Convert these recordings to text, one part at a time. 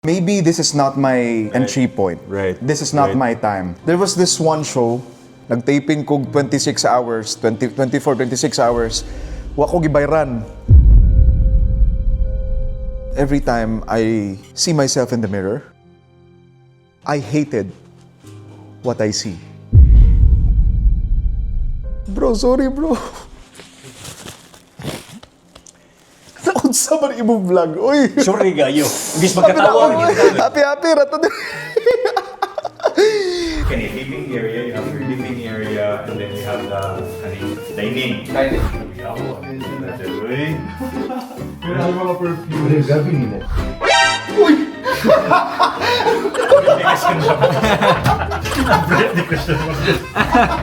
Maybe this is not my entry point. This is not my time. There was this one show, nagtaping kog 26 hours, 20, 24, 26 hours. Wa ko gibayran. Every time I see myself in the mirror, I hated what I see. Bro, sorry, bro. Naunsa man imong vlog? Uy! Sorry gayo. Imbis magkatawa. Happy, happy, rato din. Kani living area, you have your living area, and then you have the kani dining. Dining. Yawa. Uy. Pero ang mga perfume. Gabi nimo. Uy!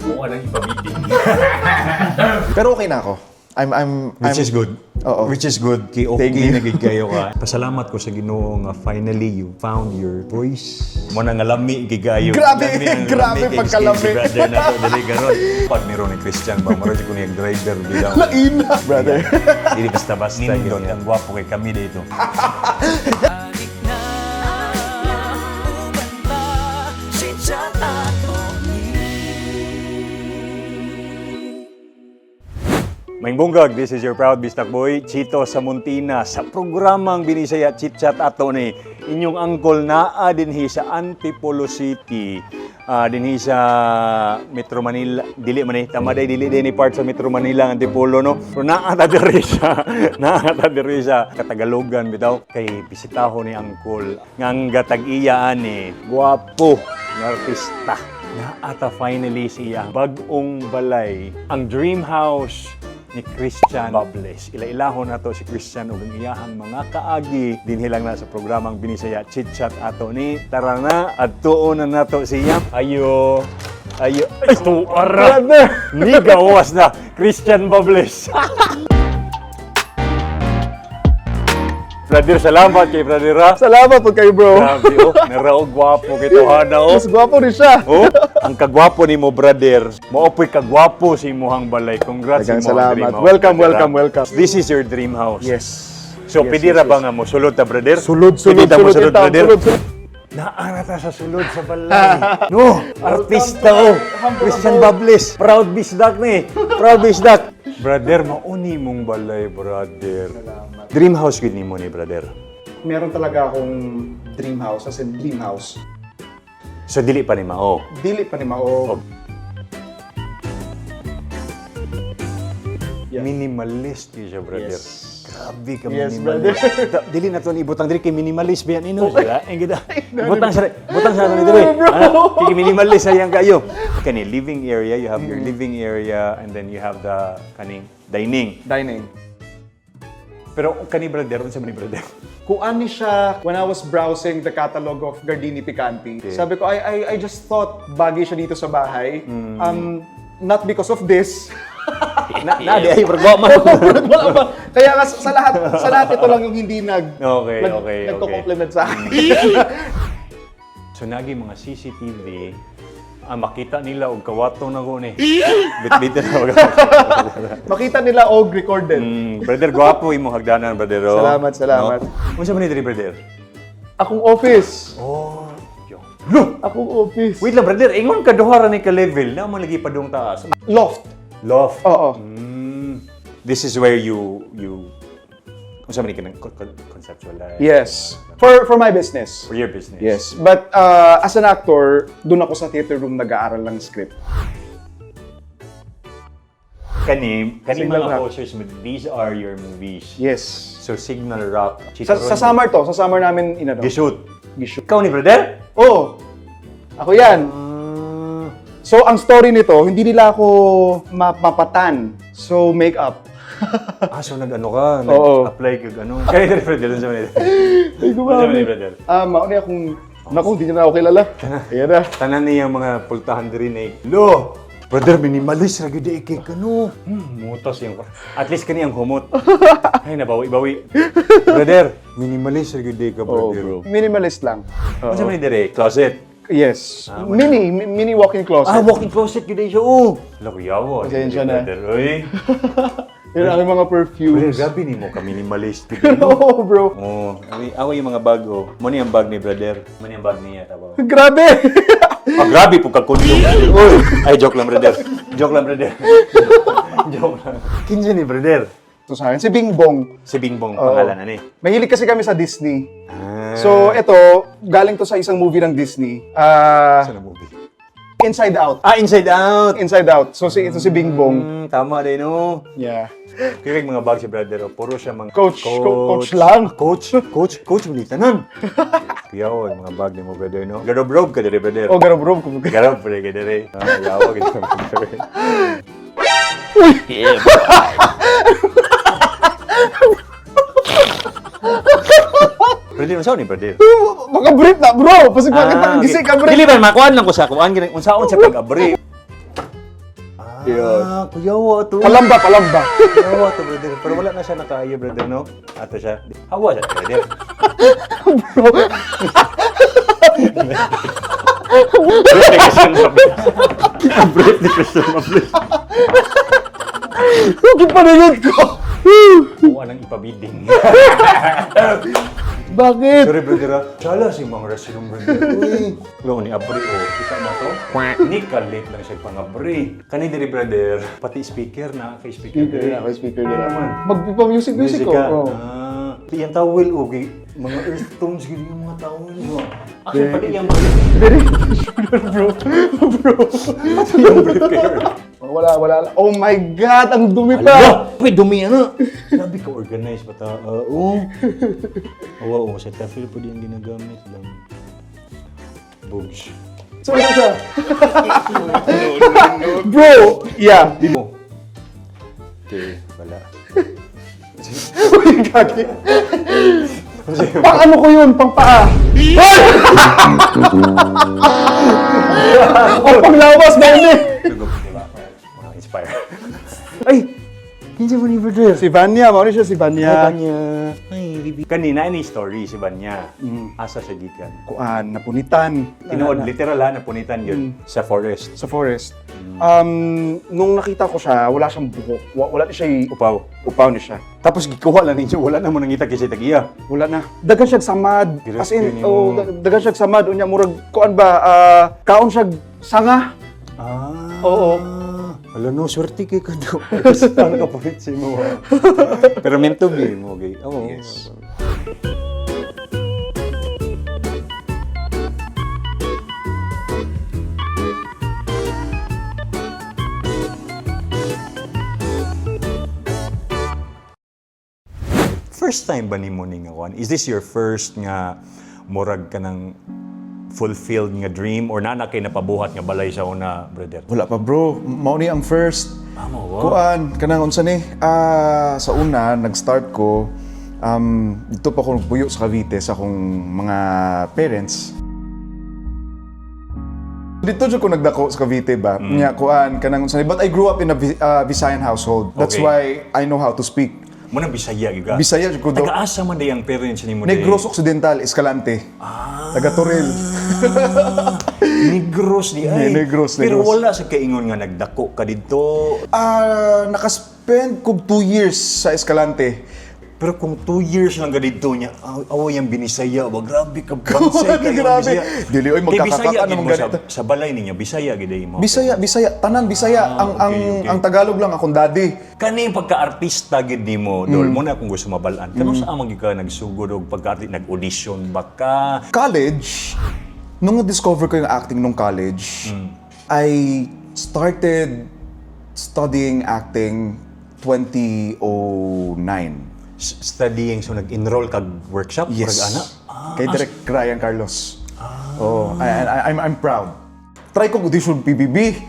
Mukha lang ipabitin. Pero okay na ako. Which is good. Oo. Which is good. Kay Thank okay you. na gid kayo ka. Pasalamat ko sa Ginoo nga finally you found your voice. Mo na nga lami gid kayo. Grabe, Lami ang grabe lami kay pagkalami. Si brother na to dili karon. Pag meron ni Christian ba maro jud ko niyang driver bilang. Laina, brother. Dili basta-basta nindot ang gwapo kay kami dito. Balik na, uban pa, chit-chat ato ni. Maayong bunggag, this is your proud Bisdak Boy, Chito Samontina. Sa programang Binisaya Chit Chat ato ni inyong angkol naa dinhi sa Antipolo City. Dinhi sa Metro Manila, dili man eh, tama day dili din ni part sa Metro Manila ang Antipolo, no. Pero naa ta diri sa naa ta diri sa Katagalogan bitaw kay bisitaho ni angkol nga ang gatag-iya ani, gwapo nga artista. Naa ta finally sa iyang bag-ong balay, ang dream house ni Christian Bables. Ila-ilahon nato si Christian ug ang iyahang mga kaagi dinhi lang na sa programang Binisaya Chit Chat ato ni. Tara na, adtuon na nato siya. Ayo. Ayo. Ay, tuara. Ni gawas na Christian Bables. Brother, salamat kay brother. Ha. Salamat po kayo, bro. Grabe oh, naraog gwapo kay Tuhana oh. Mas gwapo rin siya. Oh, ang kagwapo nimo, brother. Mao po'y kagwapo sa imuhang balay. Congrats sa Daghang imong salamat. dream house, Welcome, brother, welcome, ha? welcome. This is your dream house. Yes. So, Yes, pwede yes, ra ba yes. nga mo sulod ta, brother? Sulod, sulod, Pwede ta mo sulod, sulod, itaw, brother? sulod, sulod. Naara ta sa sulod sa balay. No, artista oh. Christian Bables. Proud bisdak ni. Proud bisdak. Brother, mauni mong balay, brother. Salamat. Dream house gid nimo ni, brother. Meron talaga akong dream house, as in dream house. So dili pa ni mao. Dili pa ni mao. Oh. Minimalist yun siya, brother. Yes. Grabe ka Yes, minimalist. Dili na to ni ibutang diri kay minimalist ba yan ino sila. Ang gida. Butang sa ni diri. Ano, kay minimalist sayang kayo. Kani living area, you have your living area and then you have the kaning dining. Dining. Pero kani brother, unsa man ni brother? Kuan ni siya when I was browsing the catalog of Gardini Picanti. Sabi ko, I just thought bagay siya dito sa bahay. Not because of this. Na di ay bro man. Wala ba? Kaya nga sa lahat ito lang yung hindi nagko-compliment sa akin. So nagi mga CCTV, makita nila og kawato na ko ni. Bitbit na og. Makita nila og recorded. Brother, gwapo imong hagdanan, brother. Oh. Salamat, salamat. No? Unsa man ni diri, brother? Akong office. Oh, yo. Lo! Akong office. Wait lang, brother. Ingon ka duha ra ni ka level na mo lagi padung taas. Loft. Loft. Oo. This is where you unsa man ni kanang conceptualize? Yes. For my business. For your business. Yes. But as an actor, doon ako sa theater room nag-aaral ng script. Kani Signal mga Rock. posters mo, these are your movies. Yes. So Signal Rock. Sa summer to, sa summer namin inano. Gishoot. Gishoot. Ikaw ni brother? Oo. Ako yan. So, ang story nito, hindi nila ako mapatan. So, make-up. So nag-ano ka? Oo. Nag-apply ka ano? Kani diri, brother, unsa man ni? Ay, Unsa man ni, brother? Mauni akong... Naku, hindi niyo na ako kilala. Ayan na. Tanan niya mga pultahan diri ni Lo! Brother, minimalist ra gyud kay kano. Mutas yung At least kani ang humot. Ay, nabawi-bawi. Brother, minimalist ra gyud ka, brother. Bro. Minimalist lang. Unsa man ni diri? Closet. Yes. Mini walk-in closet. Walk-in closet gyud siya. Oh. Lo kuyawa. Pasensya na. Brother, oy. Yun ang mga Brother, perfumes. grabe ni mo ka minimalist. Oo, bro. Oh, awi yung mga bag oh. Mo ni ang bag ni brother. Mo ni ang bag niya tabaw. Grabe! Ah, grabe po kag kondom. Uy, ay joke lang, brother. Joke lang, brother. Joke lang. Kinsa ni brother? Ito sa akin, si Bing Bong. Si Bingbong Oo. pangalan ani. Mahilig kasi kami sa Disney. Ah. So, ito, galing to sa isang movie ng Disney. Ah, Sa na movie? Inside Out. Ah, Inside Out. Inside Out. So, ito si Bing Bong. Tama din no. Yeah. Kaya yung mga bag si brother, oh, puro siya mga Coach, coach lang. Ah, coach, coach, coach mo tanan. Kuya, oh, yung mga bag ni mo brother no. Garob-rob ka dire brother. Oh, garob-rob. Garob pre ka dire. Ah, yawa ka dire, brother. Brother, unsa ni brother? Makabrief na, bro. Pasig bakit ah, gising ka, Dili ba makuan lang ko sa kuan gini unsaon sa pag-abri. Ah, kuya wa to. Palamba, palamba. Kuya to brother. Pero wala na siya nakaayo brother no. Ato siya. Hawa siya brother. Bro. Brief ni Christian Mablis. Brief ni Christian Mablis. Yung panunod ko. Kuha nang ipabiding. Bakit? Sorry brother ah. Chala si Mang Rasilong brother. Uy. Lo ni abri oh. Kita mo to? Ni kalit lang siya pangabri. Kani diri brother, pati speaker na kay speaker diri. Okay, speaker nila. Magpa-music music ko. Music ka. Oh. Ah, iyang towel okay. Mga earth tones gid yung mga towel mo. Actually pati iyang brief. Very bro. Bro. Pati iyang brief kayo. Wala, wala. Oh my God, ang dumi pa. Ala, uy, dumi ano. Grabe ka organized pa ta. Oo. Awa, oh, sa tafel po din ginagamit lang. Bugs. So, ano siya? Bro, yeah. Di mo. Okay, wala. Uy, gagi. Pang ano ko yun? Pang paa. Ay! O pang lawas, baby. Tugo, di ba? Mga inspire. Ay! Hindi mo ni brother. Si Vanya, mauna siya si Vanya. Vanya. Ay, baby. Kanina ni story si Vanya. Asa siya gikan. Kuan, napunitan. Tinuod, literal ha, napunitan yun. Sa forest. Sa forest. Nung nakita ko siya, wala siyang buhok. Wala na siya Upaw. upaw ni siya. Tapos gikuha lang ninyo, wala na mo nangita kasi tagiya. Wala na. Dagan siya samad. Grabe As in, nimo. oh, dagan siya samad. Unya, murag, kuan ba, ah, kaon siya sanga. Ah. Oo. Wala no, swerte kay ka do. Basta nakapunit si mo. ah. Pero meant to be mo, okay. Oo. Yes. First time ba nimo ni nga kuan? Is this your first nga murag ka ng fulfilled nga dream or nana kay napabuhat nga balay sa una, brother? Wala pa bro, mao ni ang first. Amo, wow. Kuan, kanang unsa ni? Ah, sa una nag-start ko dito pa ko nagpuyo sa Cavite sa akong mga parents. Dito jud ko nagdako sa Cavite ba. Nya kuan kanang unsa ni, but I grew up in a Visayan household. That's Okay. why I know how to speak. Muna Bisaya gyud ka. Bisaya jud ko do. Taga-asa man day ang parents nimo day? Negros Occidental, Escalante. Ah. Taga Toril. Negros di ay. Negros, Pero Negros. wala sa kaingon nga nagdako ka didto. Ah, nakaspend kog 2 years sa Escalante. Pero kung 2 years lang ka didto niya, aw yung binisaya ba grabe ka bansay kayo Grabe. Bisaya. Dili, oy, Kay magkakakaka Bisaya gid naman mo sa, ganito. sa balay ninyo, Bisaya gid ay mo. Bisaya, Bisaya, tanan Bisaya. Ah, ang okay, ang okay. ang Tagalog lang akong daddy. Kani yung pagka-artista gid nimo, Dol, mo na kung gusto mabal-an. Kano sa amang gid ka nagsugod og pagka nag-audition ba ka? College, nung na-discover ko yung acting nung college, I started studying acting 2009. Studying so nag-enroll kag workshop Yes. murag ana. Kay Direk Ryan Carlos. Oh, I'm proud. Try ko audition PBB.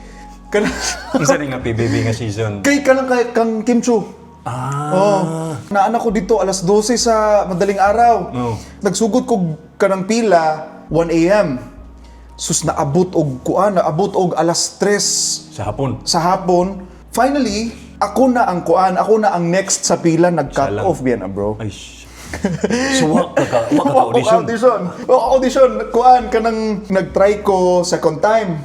Kana Isa rin nga PBB nga season. kay kanang kay kang Kim Chu. Ah. Oh, naana ko dito alas 12 sa madaling araw. Oh. Nagsugod ko kanang pila 1 a.m. Sus naabot og kuan, naabot og alas 3 Sa hapon. sa hapon. Finally, ako na ang kuan, ako na ang next sa pila nag-cut Salang. off biyan na bro. Ay, so wa ka Wa ko audition. audition. Wa ko audition. Kuan kanang nag-try ko second time.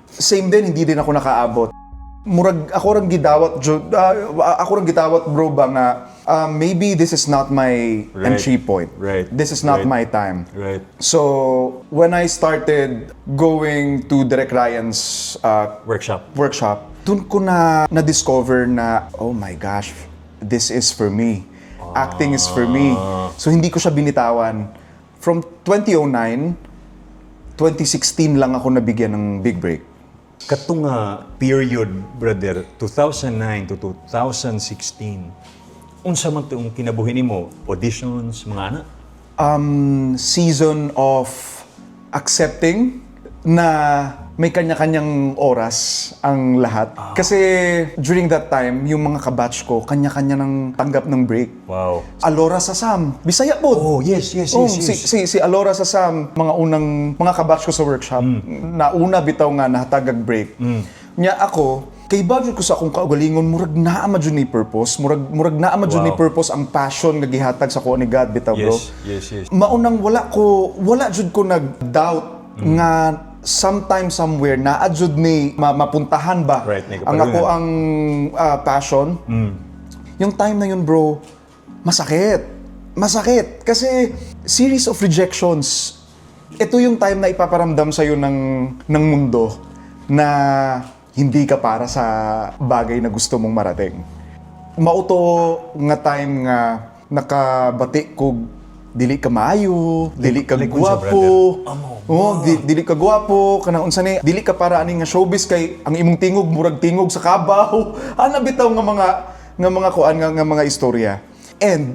Same din, hindi din ako nakaabot. Murag ako rang gidawat jud, ako rang gidawat, bro, ba nga maybe this is not my entry point. This is not my time. So when I started going to Direk Ryan's Workshop. Workshop, dun ko na na-discover na, "Oh my gosh, this is for me. Acting is for me." So hindi ko siya binitawan. From 2009, 2016 lang ako nabigyan ng big break. Kato nga period, brother, 2009 to 2016, unsa man tong kinabuhi nimo? Auditions, mga ana? Season of accepting na may kanya-kanyang oras ang lahat. Kasi during that time, yung mga kabatch ko, kanya-kanya ng tanggap ng break. Alora Sasam. Bisaya po. Oh, yes. Oh, si Alora Sasam, mga unang mga kabatch ko sa workshop, nauna bitaw nga nahatagag break. Nya ako, kay budget ko sa akong kaugalingon, murag naa man jud ni purpose, murag naa man jud ni purpose ang passion nga gihatag sa ko ni God bitaw, bro. Yes. Maunang wala jud ko nag-doubt nga sometime somewhere naa jud ni mapuntahan ba Right, may ang ako kapalungan. ang passion. Yung time na yun, bro, masakit. Masakit. Kasi series of rejections. Ito yung time na ipaparamdam sa'yo ng mundo na hindi ka para sa bagay na gusto mong marating. Mao to nga time nga nakabati ko dili ka maayo, dili ka Like unsa, gwapo. Brother? Amo. Oh, dili ka gwapo, kanang unsa ni, dili ka para ani nga showbiz kay ang imong tingog murag tingog sa kabaw. Ana bitaw nga mga kuan nga mga istorya. And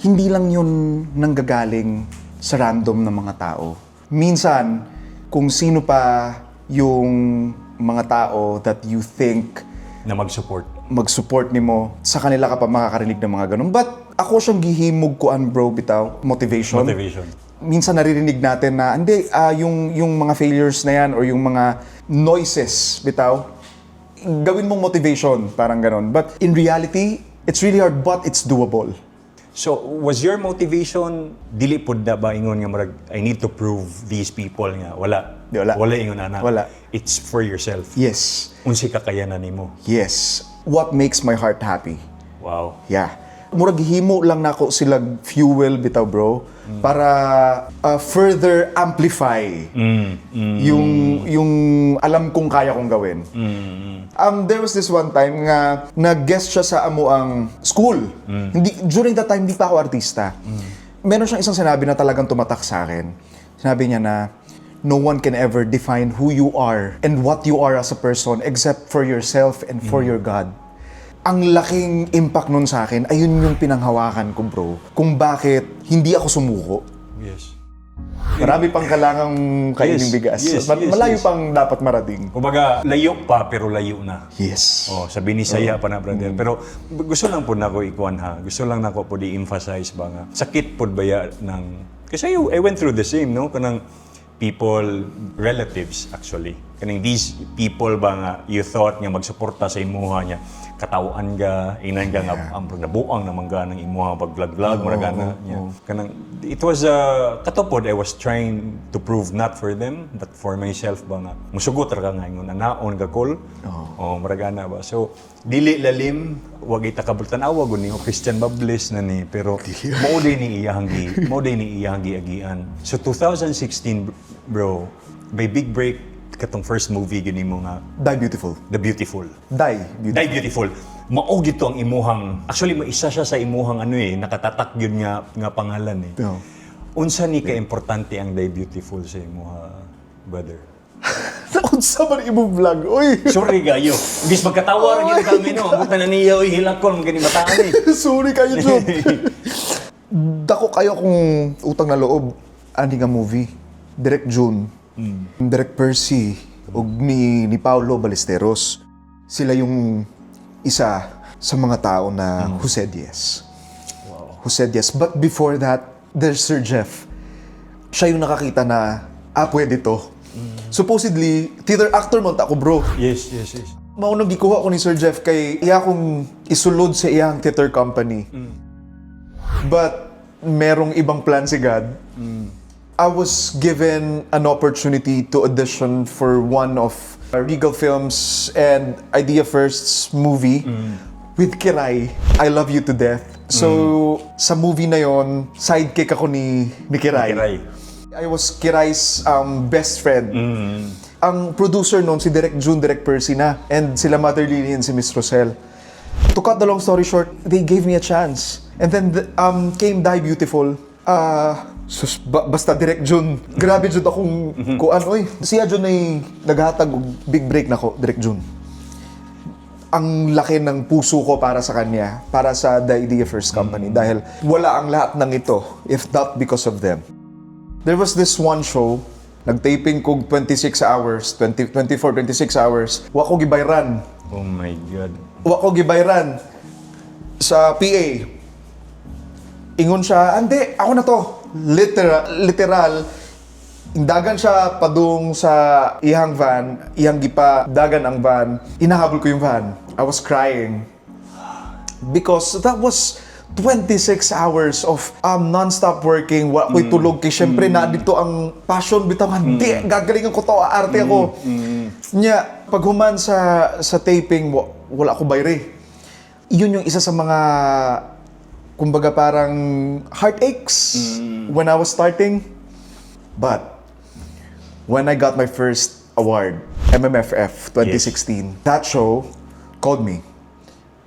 hindi lang yun nanggagaling sa random na mga tao. Minsan, kung sino pa yung mga tao that you think Na mag-support. Mag-support nimo, sa kanila ka pa makakarinig ng mga ganun. But ako siyang gihimog kuan, bro, bitaw, motivation. Motivation. Minsan naririnig natin na hindi yung mga failures na yan or yung mga noises bitaw, gawin mong motivation, parang ganun. But in reality, it's really hard, but it's doable. So, was your motivation dili pud na ba ingon nga murag I need to prove these people nga wala? Di, wala. Wala ingon ana. Wala. It's for yourself. Yes. Unsay kakayanan nimo. Yes, what makes my heart happy. Yeah, murag himo lang nako sila fuel bitaw, bro, para further amplify yung alam kong kaya kong gawin. There was this one time nga nag-guest siya sa amo ang school. Hindi, during that time, hindi pa ako artista. Meron siyang isang sinabi na talagang tumatak sa akin. Sinabi niya na no one can ever define who you are and what you are as a person except for yourself and for your God. Ang laking impact nun sa akin, ayun yung pinanghawakan ko, bro. Kung bakit hindi ako sumuko. Marami pang kailangang kainin bigas. Malayo pang dapat marating. Kumbaga, layo pa pero layo na. Yes. Oh, sa Binisaya pa na, brother. Pero gusto lang po nako ikuan ha. Gusto lang nako po di-emphasize ba nga. Sakit pod baya ng kasi I went through the same, no, kanang people, relatives actually. Kaning these people ba nga you thought nga magsuporta sa imuha niya, katawan ga, inan ga nga ang nabuang naman ga ng imuha pag-vlog-vlog, mura gana niya. Kanang it was kato pod I was trying to prove not for them but for myself ba nga musugot ra ka nga ingon anaon ga call. Oh, mura gana ba. So dili lalim, wag ita kabul tan-awa gud ni Christian Bables na ni, pero mao din ni iyahang giagian. So 2016, bro, may big break katong first movie gini mo nga Die Beautiful. The Beautiful. Die Beautiful. Die Beautiful. Mao gito ang imuhang, actually maisa siya sa imuhang ano eh, nakatatak yun nga nga pangalan eh. Oo. Unsa ni ka importante ang Die Beautiful sa imuha, brother? Unsa man imong vlog? Uy! Sorry gayo. Imbis magkatawa ra gyud kami, no. Buta na niya oy hilakon gani mataan eh. Sorry kayo, Jud. Dako kayo kung utang na loob ani nga movie. Direk June, Direk Percy ug ni Paulo Ballesteros. Sila yung isa sa mga tao na who said yes. Who said yes. But before that, there's Sir Jeff. Siya yung nakakita na, ah, pwede to. Supposedly, theater actor man ta ako, bro. Yes. Maunang gikuha ko ni Sir Jeff kay iya kong isulod sa iyang theater company. But merong ibang plan si God. I was given an opportunity to audition for one of Regal Films and Idea First's movie with Kiray, I Love You to Death. So, sa movie na yon, sidekick ako ni Kiray. Kiray. I was Kiray's best friend. Ang producer noon, si Direk June, Direk Percy na. And sila Mother Lily and si Miss Roselle. To cut the long story short, they gave me a chance. And then came Die Beautiful. Sus, basta Direk June. Grabe jud akong kuan oy. Siya jud ay naghatag og big break nako, Direk June. Ang laki ng puso ko para sa kanya, para sa The Idea First Company, dahil wala ang lahat ng ito if not because of them. There was this one show, nag-taping kog 26 hours, 20, 24, 26 hours. Wa ko gibayran. Oh my God. Wa ko gibayran sa PA. Ingon siya, "Ande, ako na to." Literal, literal, indagan siya padung sa iyang van, iyang gipa dagan ang van, inahabol ko yung van. I was crying. Because that was 26 hours of non-stop working, wala ko'y tulog. Kay syempre na dito ang passion, bitaw, hindi, gagalingan ko to, aarte ako. Nya, paghuman sa taping, wala ko bayre. Yun yung isa sa mga, kumbaga parang heartaches when I was starting. But when I got my first award, MMFF 2016, that show called me.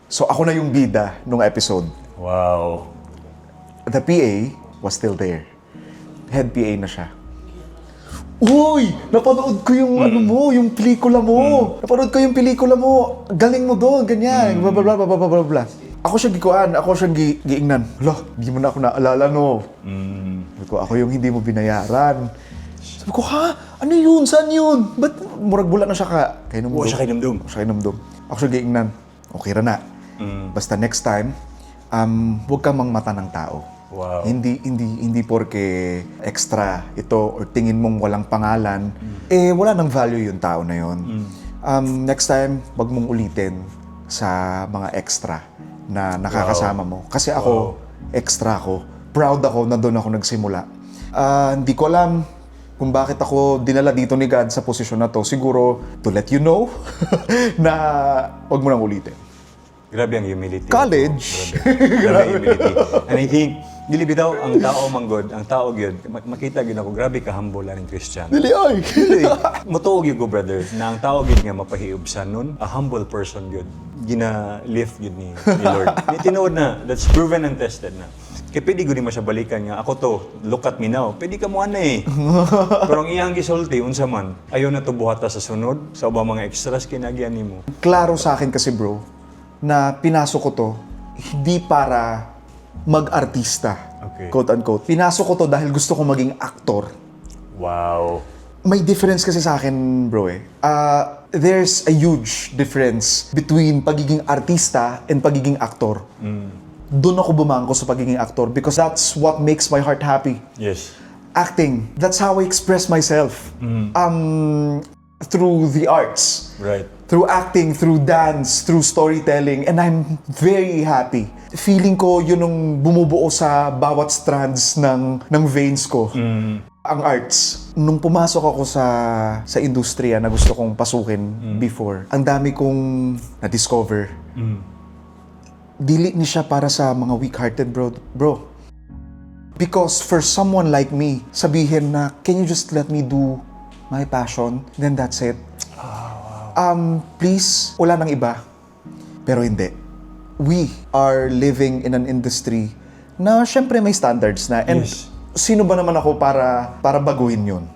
So ako na yung bida nung episode. The PA was still there. Head PA na siya. "Uy! Napanood ko yung ano mo, yung pelikula mo. Napanood ko yung pelikula mo. Galing mo doon," ganyan. Blah, blah, blah, blah, blah, blah, blah. Ako siya gikuan, ako siyang giingnan. "Hala, hindi mo na ako naalala, no?" Sabi ko, "Ako yung hindi mo binayaran." Sabi ko, "Ha? Ano yun? Saan yun?" Ba't murag bula na siya ka? Kay Wa siya kahinumdum. Wa siya kahinumdum. Ako siya giingnan. "Okay ra na. Basta next time, huwag kang mangmata ng tao. Hindi porke extra ito or tingin mong walang pangalan, eh wala nang value yung tao na yon. Next time, wag mong ulitin sa mga extra na nakakasama mo. Kasi ako, extra ako. Proud ako na doon ako nagsimula. Ah, hindi ko alam kung bakit ako dinala dito ni God sa posisyon na to. Siguro to let you know na wag mo nang ulitin." Grabe ang humility. College. Grabe. Grabe ang humility. And I think, dili bitaw ang tao manggod, ang tao gyud, makita gyud ako, grabe ka humble aning Christian. Dili ay. Dili. Mutuo gyud ko, brother, na ang tao gyud nga mapahiubsan nun, a humble person gyud, gina-lift gyud ni Lord. Ni tinuod na, that's proven and tested na. Kay pwede gyud mo siya balikan nga, "Ako to, look at me now." Pwede ka mo ana eh. Pero ang iyang gisulti, unsa man, "Ayaw na to buhata sa sunod, sa ubang mga extras kinagyan nimo." Klaro sa akin kasi, bro, na pinasok ko to hindi para mag-artista. Quote unquote. Pinasok ko to dahil gusto ko maging aktor. May difference kasi sa akin, bro eh. There's a huge difference between pagiging artista and pagiging aktor. Doon ako bumangko sa pagiging aktor because that's what makes my heart happy. Acting. That's how I express myself. Through the arts. Through acting, through dance, through storytelling, and I'm very happy. Feeling ko yun ang bumubuo sa bawat strands ng veins ko. Ang arts. Nung pumasok ako sa industriya na gusto kong pasukin before, ang dami kong na-discover. Dili ni siya para sa mga weak-hearted, bro. Bro. Because for someone like me, sabihin na, "Can you just let me do my passion? Then that's it. Please, wala nang iba." Pero hindi. We are living in an industry na syempre may standards na. And sino ba naman ako para baguhin yun?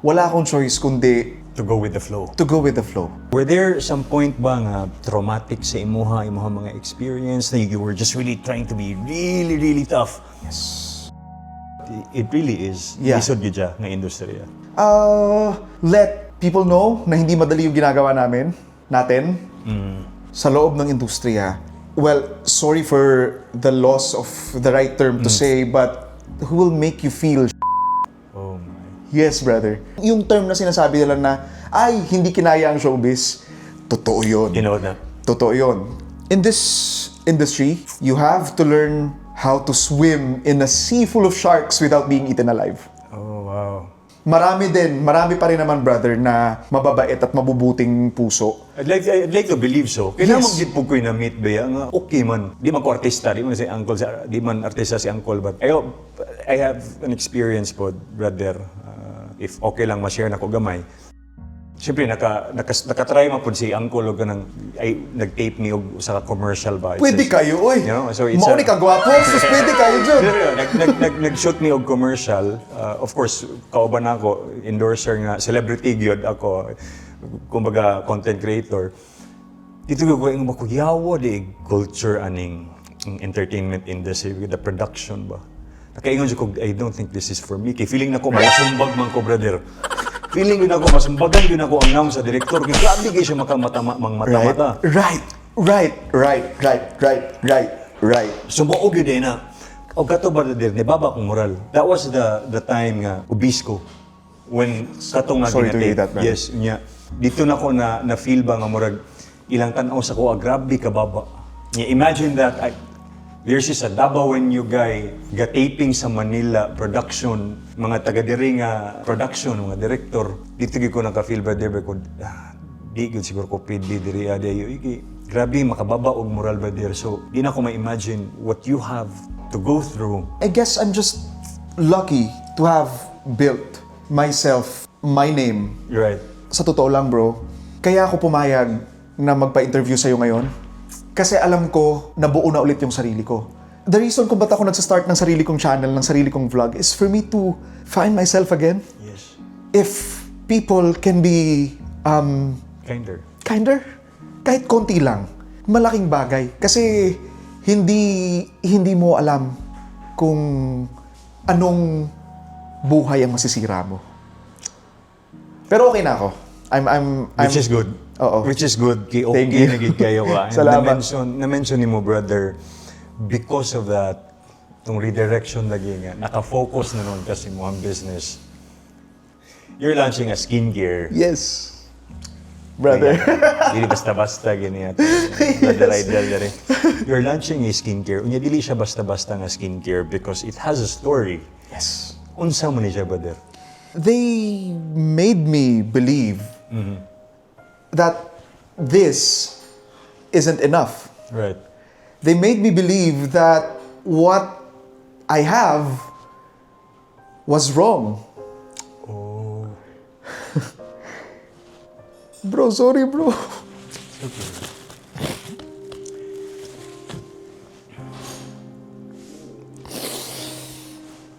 Wala akong choice kundi To go with the flow. To go with the flow. Were there some point ba nga traumatic sa imuha mga experience na you were just really trying to be really, really tough? Yes. It really is. Lisod gyud siya nga industriya. Let people know na hindi madali yung ginagawa natin, sa loob ng industriya. Well, sorry for the loss of the right term to say, but who will make you feel Oh my. Yes, brother. Yung term na sinasabi nila na, "Ay, hindi kinaya ang showbiz," totoo yun. Tinuod na. Totoo yun. In this industry, you have to learn how to swim in a sea full of sharks without being eaten alive. Oh, wow. Marami din, marami pa rin naman, brother, na mababait at mabubuting puso. I'd like to believe so. Kaya Yes. yes. Gid po ko'y na-meet ba nga okay man. Di man ko artista, di man si uncle, di man artista si uncle, but I have an experience po, brother. If okay lang ma-share na ko gamay. Siyempre, naka-try man po si uncle og kanang, ay, nag-tape ni og usa ka commercial ba. It's Pwede kayo, oy. So it's Mao ni ka gwapo, sus, pwede kayo dyan. Pero nag-shoot ni og commercial. Of course, kauban ako, endorser nga, celebrity gyud ako. Kumbaga, content creator. Dito ko ko makuyawa di culture aning ang entertainment industry, the production ba. Nakaingon siya ko, "I don't think this is for me." Kay feeling na ko, masumbag man ko, brother. Feeling yun ako, masumbagan yun ako ang naong sa direktor. Kay grabe kay siya makamatama, mang mata-mata. Right. Sumuog yun eh na. O kato ba brother, ni baba akong moral. That was the time nga obese ko. When kato nga Sorry to hear ginatake. that, man. Yes, nya. Dito na ko na feel ba nga murag ilang tan-aw sa ko, ah, grabe ka baba. Nya, imagine that there's is a Davaoeño guy ga-taping sa Manila production, mga taga diri nga production, mga director. Dito gyud ko naka-feel, brother, ba ko, ah, di gyud siguro ko pwede diri adi ayo iki. Grabe makababa og moral, brother. So, di na ko ma-imagine what you have to go through. I guess I'm just lucky to have built myself, my name. Sa totoo lang, bro, kaya ako pumayag na magpa-interview sa'yo ngayon. Kasi alam ko, nabuo na ulit yung sarili ko. The reason kung ba't ako nagsa-start ng sarili kong channel, ng sarili kong vlog, is for me to find myself again. If people can be Kinder. Kinder, kahit konti lang, malaking bagay. Kasi hindi hindi mo alam kung anong buhay ang masisira mo. Pero okay na ako. I'm Which is good. Oo. Which is good. Kay okay Thank you. na gid kayo ka. And Salamat. na-mention ni mo, brother, because of that, itong redirection lagi nga, naka-focus na nun kasi mo ang business. You're launching a skincare. Yes. Brother. Dili basta-basta gini ato. Brother Idol diri. You're launching a skincare. Unya dili siya basta-basta nga skincare because it has a story. Yes. Unsa man ni siya, brother? They made me believe that this isn't enough. They made me believe that what I have was wrong. Oh. Bro, sorry, bro. Okay.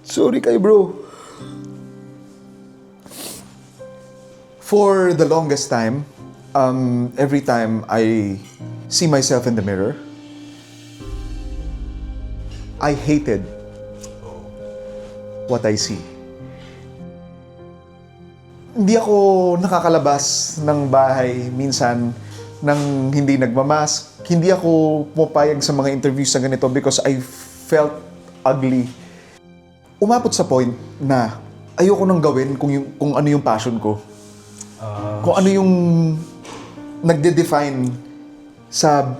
Sorry kay bro. For the longest time, every time I see myself in the mirror, I hated what I see. Hindi ako nakakalabas ng bahay minsan nang hindi nagmamask. Hindi ako pumapayag sa mga interviews na ganito because I felt ugly. Umabot sa point na ayoko nang gawin kung ano yung passion ko. Kung ano yung nagde-define sa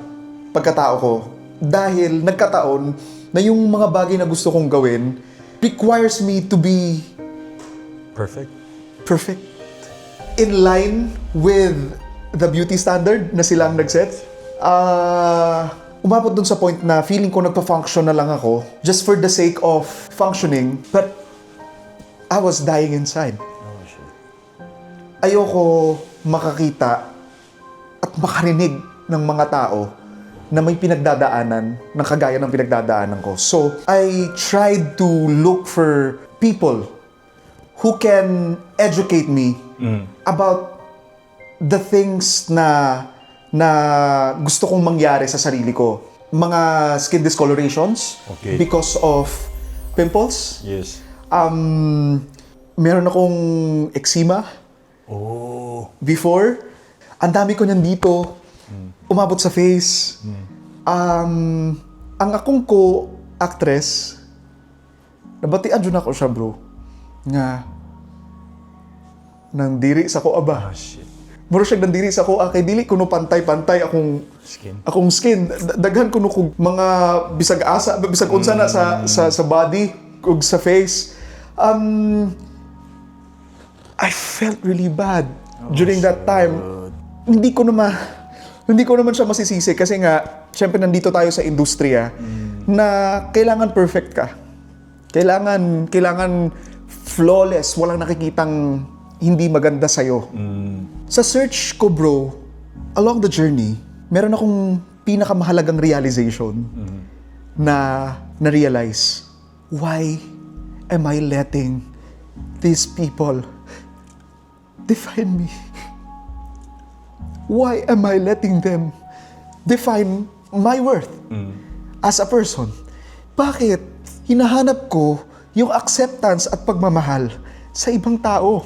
pagkatao ko. Dahil nagkataon na yung mga bagay na gusto kong gawin requires me to be Perfect. Perfect. In line with the beauty standard na silang nag-set. Umabot dun sa point na feeling ko nagpa-function na lang ako just for the sake of functioning, but I was dying inside. Oh, shit. Ayoko makakita at makarinig ng mga tao na may pinagdadaanan ng kagaya ng pinagdadaanan ko. So, I tried to look for people who can educate me about the things na gusto kong mangyari sa sarili ko. Mga skin discolorations because of pimples. Meron akong eczema before. Ang dami ko niyan dito. Umabot sa face. Ang akong ko-actress, nabatian jud ako siya, bro. Nga, nandiri sa ko aba. Ah, shit. Mura siya nandiri sa ko, ah, kay dili kuno pantay-pantay akong Skin. Akong skin. Daghan kuno kog mga bisag asa, bisag unsa na sa body ug sa face. I felt really bad during that time. Hindi ko naman siya masisisi kasi nga, syempre nandito tayo sa industriya na kailangan perfect ka. Kailangan flawless, walang nakikitang hindi maganda sa'yo. Sa search ko, bro, along the journey, meron akong pinakamahalagang realization na na-realize. Why am I letting these people define me? Why am I letting them define my worth as a person? Bakit hinahanap ko yung acceptance at pagmamahal sa ibang tao?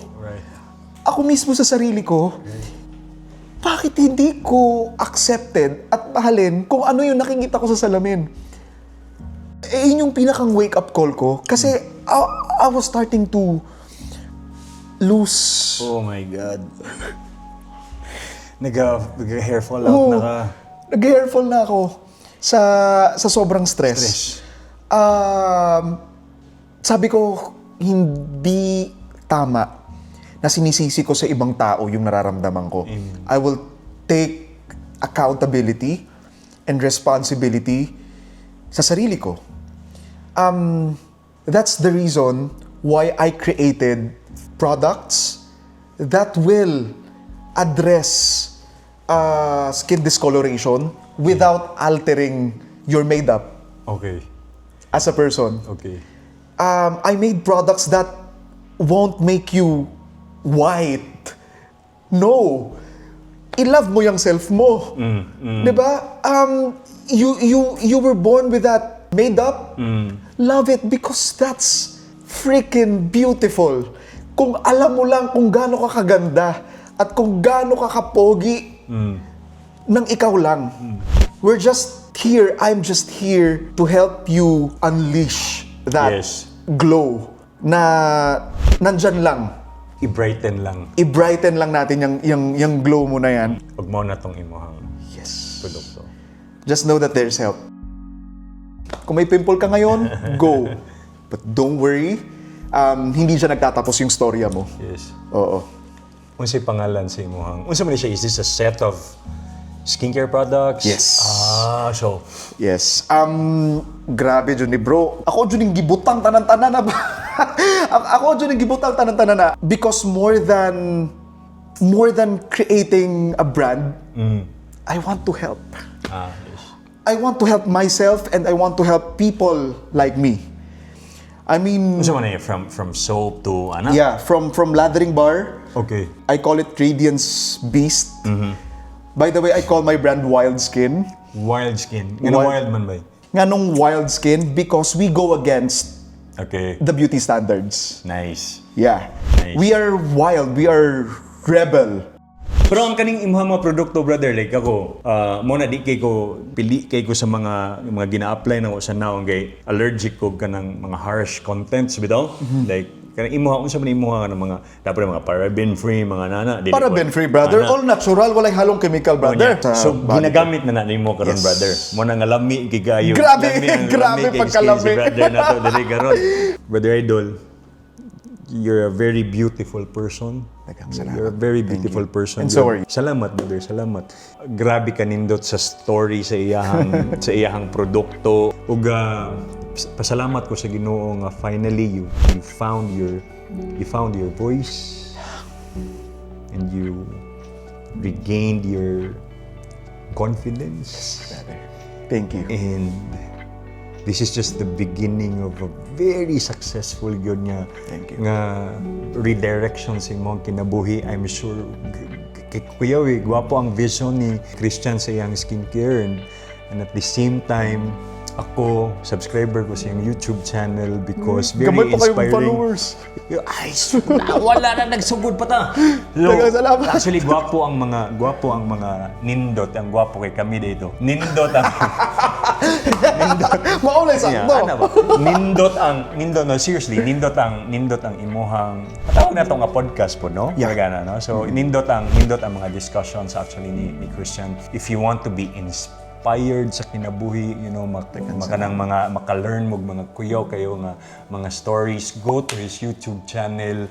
Ako mismo sa sarili ko, bakit hindi ko accepted at mahalin kung ano yung nakikita ko sa salamin? Eh, yun yung pinakang wake-up call ko. Kasi I was starting to lose. Oh my God. Nag-hair fall out Oo. Na ka. Nag-hair fall na ako sa sobrang stress. Stress. Sabi ko, hindi tama na sinisisi ko sa ibang tao yung nararamdaman ko. I will take accountability and responsibility sa sarili ko. That's the reason why I created products that will address skin discoloration without altering your makeup as a person. I made products that won't make you white. No. I-love mo yung self mo. 'Di ba? You were born with that made up. Love it because that's freaking beautiful. Kung alam mo lang kung gaano ka kaganda at kung gaano ka kapogi ng ikaw lang. We're just here, I'm just here to help you unleash that glow na nandyan lang. I-brighten lang. I-brighten lang natin yung glow mo na yan. Ug mao na tong imuhang produkto. Just know that there's help. Kung may pimple ka ngayon, go. But don't worry, hindi siya nagtatapos yung storya mo. Oo. Unsay pangalan sa imuhang? Unsa man ni siya? Is this a set of skincare products? Yes. Ah, so Yes. Grabe jud ni, bro. Ako jud yung gibutang tanan-tanan na ba? Ako jud yung gibutang tanan-tanan na because more than creating a brand, I want to help. I want to help myself and I want to help people like me. I mean, Unsa man ni from soap to ana? Yeah, from lathering bar, I call it Radiance Beast. By the way, I call my brand Wild Skin. Wild skin. Ngano wild man ba? Nganong wild skin? Because we go against the beauty standards. Nice. Yeah. Nice. We are wild. We are rebel. Pero ang kaning imuha mga produkto, brother, like ako, mao na di kay ko pili kay ko sa mga gina-apply nako sa naong kay allergic ko kanang mga harsh contents bitaw. Like kanang imuha, unsa man imuha ng mga dapat mga paraben free mga nana dili ko- Paraben free, brother. Ana. All natural. Walay halong chemical, brother. Unya. So, Sa body. ginagamit na na nimo karon, brother. Mao na nga lami gigayo. Grabe, Lami ang grabe lami kay pagkalami. skin si brother na to diri karon. Brother Idol, you're a very beautiful person. Daghang salamat. You're a very Thank beautiful you. person. And so are you. Salamat, brother. Salamat. Grabe ka nindot sa story sa iyahang produkto. Ug pasalamat ko sa Ginoo nga finally you found your voice and you regained your confidence. Brother. Thank you. And this is just the beginning of a very successful gyud nga Thank you. Nga redirection sa imong kinabuhi. I'm sure kay Kuya, eh, gwapo ang vision ni Christian sa iyang skincare and at the same time ako, subscriber ko sa iyang YouTube channel because very Gamay pa kayong inspiring. followers. Ay, wala na, nagsugod pa ta. So, Daghang salamat. actually, gwapo ang mga nindot, ang gwapo kay kami dito. Nindot ang Maulay sakto. Yeah, ano ba? Nindot ang nindot, no, seriously, nindot ang imuhang tawag na to nga podcast po, no? Yeah. Gana, no? So nindot ang mga discussions actually ni Christian. If you want to be inspired sa kinabuhi, makanang mga maka-learn mo mga kuyaw kayo nga mga stories, go to his YouTube channel.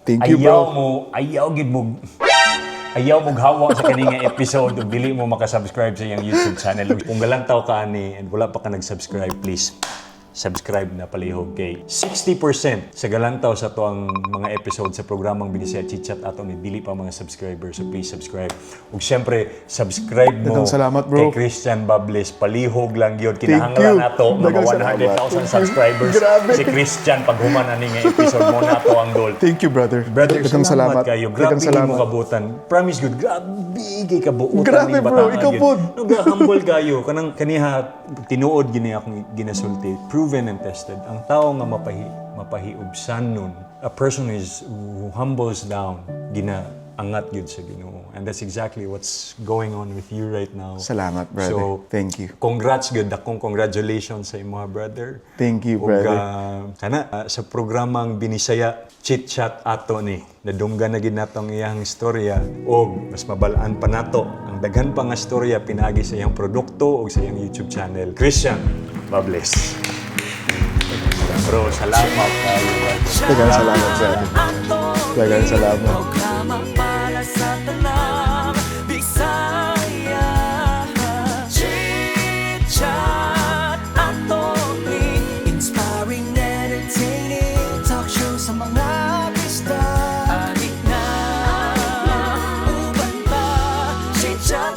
Thank you, Ayaw bro. mo, ayaw gid mo, ayaw mo hawa sa kani nga episode ug dili mo makasubscribe sa iyang YouTube channel. Kung galantaw ka ani and wala pa ka nag-subscribe, please subscribe na palihog kay 60% sa galantaw sa atoang mga episode sa programang Binisaya Chitchat ato ni dili pa mga subscriber, so please subscribe. Ug syempre, subscribe mo Daghang salamat, bro. kay Christian Bables. Palihog lang gyud. Thank you. Kinahanglan nato mga Daghang salamat. 100,000 subscribers Grabe. si Christian paghuman ani nga episode mo na to ang goal. Thank you, brother. Brother, Daghang salamat salamat. kayo. Grabe Daghang salamat. mo kabutan. Promise good. Grabe kay kabuutan Grabe, ning bro. bataa Ikaw gyud. pod. No, humble kayo. Kanang kaniha tinuod gini akong ginasulti. Proven and tested. Ang tao nga mapahiubsan nun, a person is who humbles down, gina angat gyud sa Ginoo. And that's exactly what's going on with you right now. Salamat, brother. So, Thank you. congrats gyud, dakong congratulations sa imo, brother. Thank you, Ug, brother. Kana sa programang Binisaya Chit Chat ato ni, nadunggan na gid nato ang iyang istorya og mas mabalaan pa nato ang daghan pa nga istorya pinaagi sa iyang produkto ug sa iyang YouTube channel. Christian Bables. Bro, salamat kayo. Daghang salamat, brother. Daghang salamat. Programa para sa tanang Bisaya. Chit Chat Ato ni. Inspiring, entertaining talk show sa mga bisdak. Anik na, uban pa. Chit Chat.